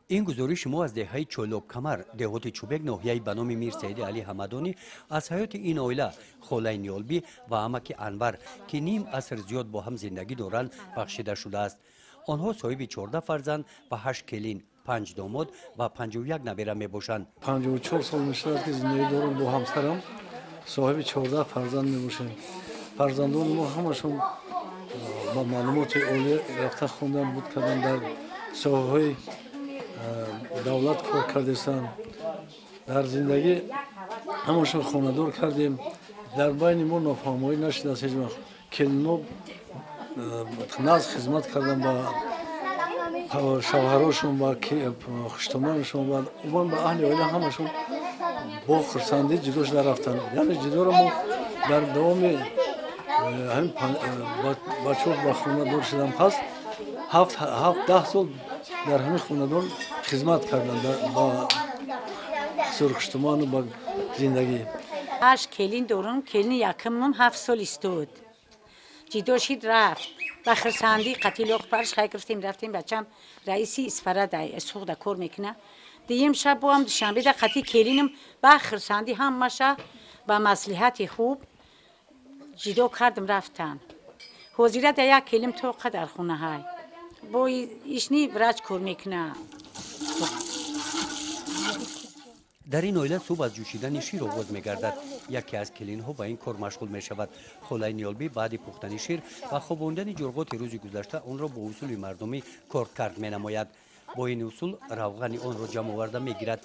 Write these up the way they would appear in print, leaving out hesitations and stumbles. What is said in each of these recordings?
Ин гузориши мо аз деҳаи Чойлобкамар, деҳоти Чӯбек, ноҳияи ба номи Мир Саиди Алӣ Ҳамадонӣ, аз ҳаёти ин оила, холаи Ниёлбӣ ва амаки Анвар, ки ним аср зиёд бо ҳам зиндагӣ доранд, бахшида шудааст. Онҳо соҳиби 14 фарзанд ва ҳашт келин, панҷ домод ва 51 набера мебошанд. 54 сол мешавад, ки зиндагӣ дорам бо ҳамсарам, соҳиби 14 фарзанд мебошем. Фарзандони мо ҳамашон ба маълумоти олӣ рафта хондан буд кардан, дар соҳаҳои давлат кор кардестанд. Дар зиндагӣ ҳамашон хонадор кардем. Дар байни мо нофаҳмоӣ нашудааст ҳеҷ вақт. Келино нағз хизмат кардан ба шавҳарошон, ба хуштоманашон ва умуман ба аҳли оила. Ҳамашон бо хурсандӣ ҷудо шуда рафтанд. Яъне ҷудоро мо дар давоми ҳамин бачаҳо ба хонадор шудан пас 7-10 сол дар ҳамин хонадон хизмат карданд ба сурхуштуману ба зиндагӣ. Ҳашт келин дорум. Келини якумум 7 сол истод, ҷидо шид, рафт. Ба хирсандӣ қатилоқ парш хай гирифтем, рафтем. Бачам раиси Исфара, Суғда кор мекуна. Дуюм шаб боам Душанбеда қати келинам ба хирсандӣ ҳамаша ба маслиҳати хуб ҷидо кардам, рафтан. Ҳозира да як келим тоқа дар хонаҳай, бо ишни врач кор мекуна. Дар ин оила субҳ аз ҷӯшидани шир оғоз мегардад. Яке аз келинҳо ба ин кор машғул мешавад. Холаи Ниёлбӣ баъди пухтани шир ва хобондани ҷурғоти рӯзи гузашта онро бо усули мардумӣ кордкард менамояд. Бо ин усул равғани онро ҷамъ оварда мегирад.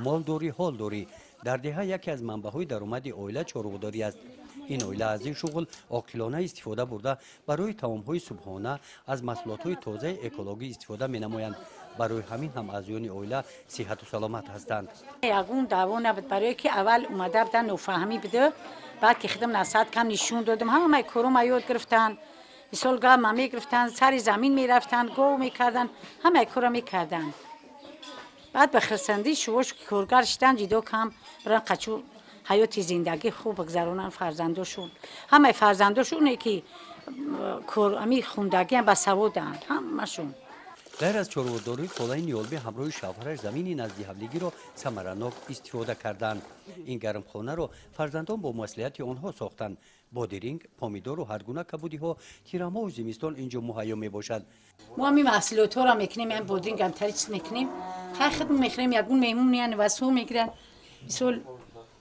Молдорӣ, ҳол дорӣ. Дар деҳа яке аз манбаъҳои даромади оила чорводорӣ аст. Ин оила аз ин шуғл оқилона истифода бурда, барои таомҳои субҳона аз маҳсулотҳои тозаи экологӣ истифода менамоянд. Барои ҳамин ҳам аъзоёни оила сиҳату саломат ҳастанд. Ягон даъво набуд, барое ки аввал омада будан, нофаҳмӣ буда. Баъд ки худам насиҳат кам нишон додам, ҳамаи корома ёд гирифтанд. Мисол, гама мегирифтанд, сари замин мерафтанд, гов мекарданд, ҳамаи кора мекарданд. Баъд ба хирсандӣ шувош коргар шидан, ҷидо кам биран, қачу ҳаёти зиндагӣ хуб бигзаронанд фарзандошон. Ҳамаи фарзандошоне ки ами хундагиам, басаводанд ҳамашон. Ғайр аз чорводорӣ, холаи Ниёлбӣ ҳамроҳи шавҳараш замини назди ҳавлигиро самаранок истифода карданд. Ин гармхонаро фарзандон бо маслиҳати онҳо сохтанд. Бодиринг, помидору ҳар гуна кабудиҳо тирамоҳу зимистон инҷо муҳайё мебошад. Мо ҳамин маҳсулотҳоро мекунем, ҳам бодиринг, ҳамтари чиз мекунем, хай худмон мехӯрем. Ягон меҳмон меян, васо мегиранд. Мисол,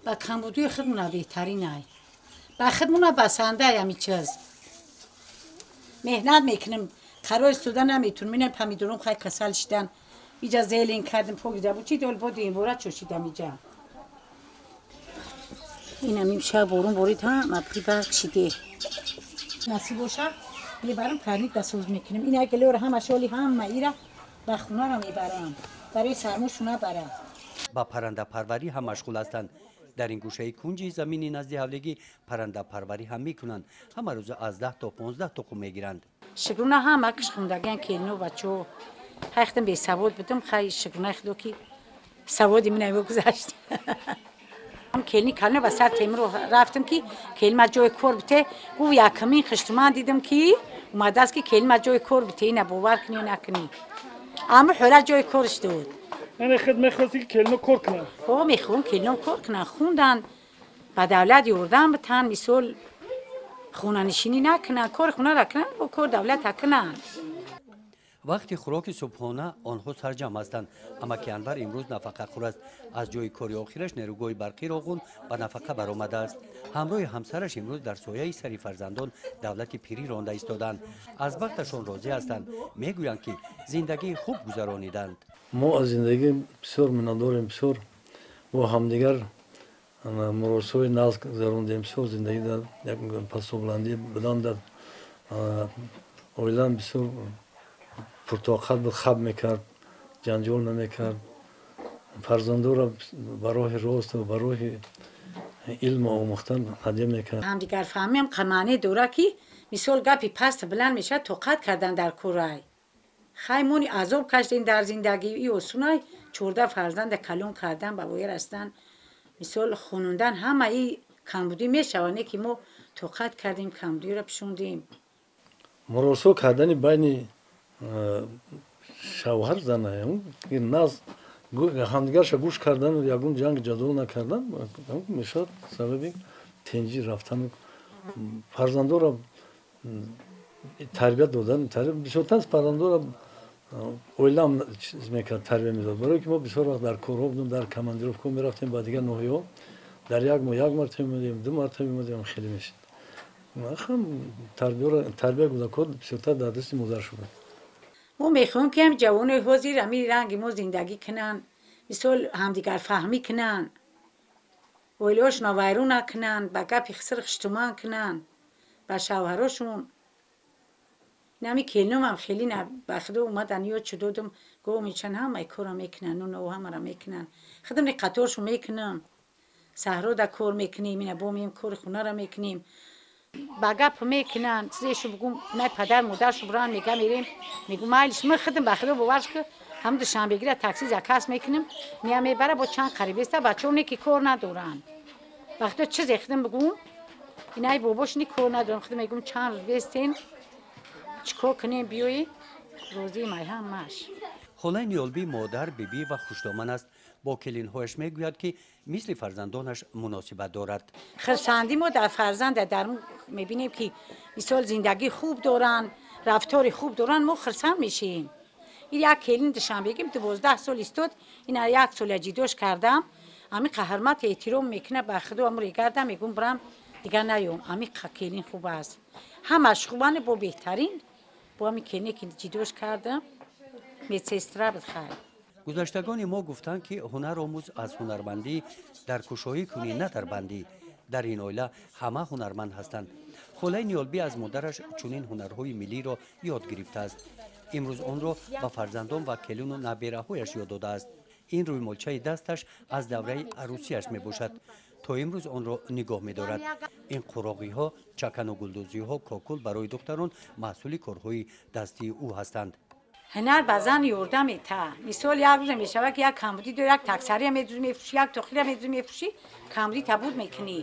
ба камбудии худмона беҳтарин ай, ба худмона басанда ай. Ҳами чиз меҳнат мекунем, қарор истода наметунем. Минам помидором хай касал шидан, иҷа зелень кардем, покида буд, чи дол бо дуюмбора чошидам иҷа. Инам имшаб борон борид, ҳама барг шиде. Насиб боша, мебарам, парник дасоз мекунем. Ина гилёра ҳама шоли ҳама ира ба хонаро мебарам, барои сармошу набарам. Ба паррандапарварӣ ҳам машғул ҳастанд. Дар ин гӯшаи кунҷи замини назди ҳавлигӣ паррандапарварӣ ҳам мекунанд. Ҳама рӯза аз 10 то 15 тухм мегиранд. Шукруна, ҳама киш хундагиан, келино, бачаҳо. Хай, худам бесавод будам, хай, шукрунаи Худо, ки саводи мина гузашт. Келини калина ба сар темиро рафтам, ки келима ҷои кор бите. Гуфт, якамин хиштуман дидам, ки омадааст, ки келима ҷои кор бите. Ина бовар кунӣ ё накунӣ, аммо ҳола ҷои корш дод. Яъне худ мехости, ки келино кор кунанд? Ҳо, мехоҳам келино кор кунанд, хундан, ба давлат ёрдам битан. Мисол, хонанишинӣ накунанд, кори хонара кунанд, бо кор давлата кунанд. Вақти хӯроки субҳона онҳо сарҷамъ ҳастанд. Амаки Анвар имрӯз нафақахӯр аст. Аз ҷои кори охираш, нерӯгоҳи барқи Роғун, ба нафақа баромадааст. Ҳамроҳи ҳамсараш имрӯз дар сояи сари фарзандон давлати пирӣ ронда истоданд. Аз бахташон розӣ ҳастанд. Мегӯянд, ки зиндагии хуб гузарониданд. Мо аз зиндагӣ бисёр миннатдорем. Бисёр бо ҳамдигар муросои нағз гузарондем. Бисёр зиндагӣ дар як пастубаландӣ будан, дар оилаам бисёр пуртоқат буд, хаб мекард, ҷанҷол намекард. Фарзандоро ба роҳи рост ва ба роҳи илму омӯхтан ҳадя мекард. Ҳамдигарфаҳмиам маъне дорад, ки мисол, гапи паст баланд мешавад, тоқат кардан дар корай. Хай, мони азоб кашидем дар зиндагӣ, и осунай. 14 фарзанда калон кардан, ба воя расидан, мисол, хонондан, ҳамаи камбудӣ мешавад, не ки мо тоқат кардем, камбудиро пишондем. Муросо кардани байни Шавҳар зана наз ҳамдигарша гӯш кардану ягон ҷанг ҷадол накардан мешавад сабаби тинҷӣ рафтану фарзандоро тарбият додан. Бисёртар фарзандоро оилаам чиз мекард, тарбия медод, барое ки мо бисёр вақт дар корҳо будем, дар командировка мерафтем ба дигар ноҳияҳо, дар як моҳ як мартаба меомадем, ду мартаба меомадем, хеле мешид. Тарбия кӯдакҳо бисёртар дар дасти модар шуд. Мо мехоҳем ки ҳам ҷавонои ҳозир ҳамин ранги мо зиндагӣ кунанд, мисол ҳамдигарфаҳмӣ кунанд, оилаҳошонро вайрон накунанд, ба гапи хиср хуштуман кунанд ба шавҳарошон. Инами келиномам хеле ба худо омадан ёд шуд додум, гов мечан, ҳамаи корро мекунанд, нуно ҳамаро мекунанд. Худам қаторшон мекунам, саҳрода кор мекунем, ина бо меем кори хонаро мекунем. Ба гап мекунанд, чизешу бугум, най падар модаршу буран мега мерем, мегум майлиш, ман худам ба худо боварш ки ҳам душанбегира такси заказ мекунем, мея мебара бо чанд қарибеста, бачаҳо не ки кор надоранд. Ба худо чизе худам бугум, инай бобош ни кор надорам, худам мегум чанд рӯз бестен, чикор кунем, биёи розии май ҳамаш. Холаи Ниёлбӣ модар, бибӣ ва хушдоман аст. Бо келинҳояш мегӯяд, ки мисли фарзандонаш муносибат дорад. Хурсандӣ мо дар фарзанда дар мебинем, ки мисол зиндагӣ хуб доранд, рафтори хуб доранд, мо хурсанд мешавем. Ин як келин душанбегим 12 сол истод, ина як сола ҷидош кардам, ҳамин ҳурмат эҳтиром мекунад, ба худо амре гардам, мегӯм бирам дигар наём, ҳамин келин хуб аст. Ҳамаш хубанд, бо беҳтарин, бо ҳамин келине ки ҷидош кардам, медсестра буд хайр. Гузаштагони мо гуфтанд, ки ҳунар омӯз аз ҳунармандӣ, дар кушоӣ кунӣ на дар бандӣ. Дар ин оила ҳама ҳунарманд ҳастанд. Холаи Ниёлбӣ аз модараш чунин ҳунарҳои миллиро ёд гирифтааст. Имрӯз онро ба фарзандон ва келину набераҳояш ёд додааст. Ин рӯймолчаи дасташ аз давраи арӯсияш мебошад. То имрӯз онро нигоҳ медорад. Ин қуроғиҳо, чакану гулдӯзиҳо, кокул барои духтарон маҳсули корҳои дастии ӯ ҳастанд. Ҳунар ба зан ёрдам метаҳад. Мисол як рӯзе мешавад, ки як камбудӣ дорӣ, як таксария медӯзӣ мефурӯшӣ, як тохира медӯзӣ мефурӯшӣ, камбудӣ табуд мекунӣ.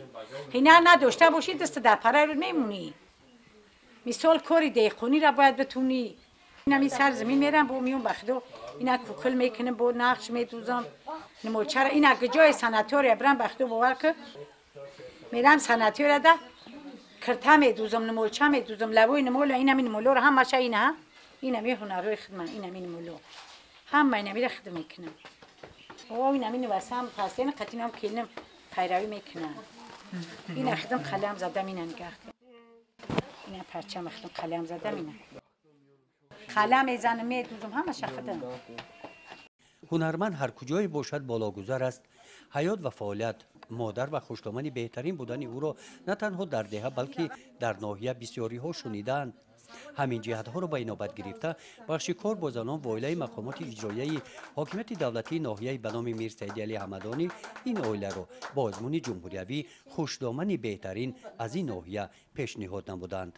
Ҳунар надошта бошӣ, даст дар параи рӯз мемонӣ. Мисол кори деҳқониро бояд битунӣ. Инами сар замин мерам, бо миём ба худо ина кукул мекунам, бо нақш медӯзам, намолчара ина ҷои санатория бирам, ба худо бовар ки мерам санатория да кирта медӯзам, намолча медӯзам, лавои намола, инами намолоро ҳамаша ина инами ҳунарҳои хидмат, инами намоло ҳама инамиро хидм мекунам. О инами нувасам пастен қатинам келинам пайравӣ мекунам. Ина хидм қалам задам, ина нигаҳ кун. Ина парчам хидм қалам задам, ина қалам мезанам, медӯзам, ҳамаша хидм. Ҳунарманд ҳар куҷое бошад балогузар аст. Ҳаёт ва фаъолият, модар ва хушдомани беҳтарин будани ӯро на танҳо дар деҳа, балки дар ноҳия бисёриҳо шунидаанд. Ҳамин ҷиҳатҳоро ба инобат гирифта, бахши кор бо занон ва оилаи мақомоти иҷроияи ҳокимияти давлатии ноҳияи ба номи Мирсаиди Али Ҳамадонӣ ин оиларо бо озмуни ҷумҳуриявӣ хушдомани беҳтарин аз ин ноҳия пешниҳод намуданд.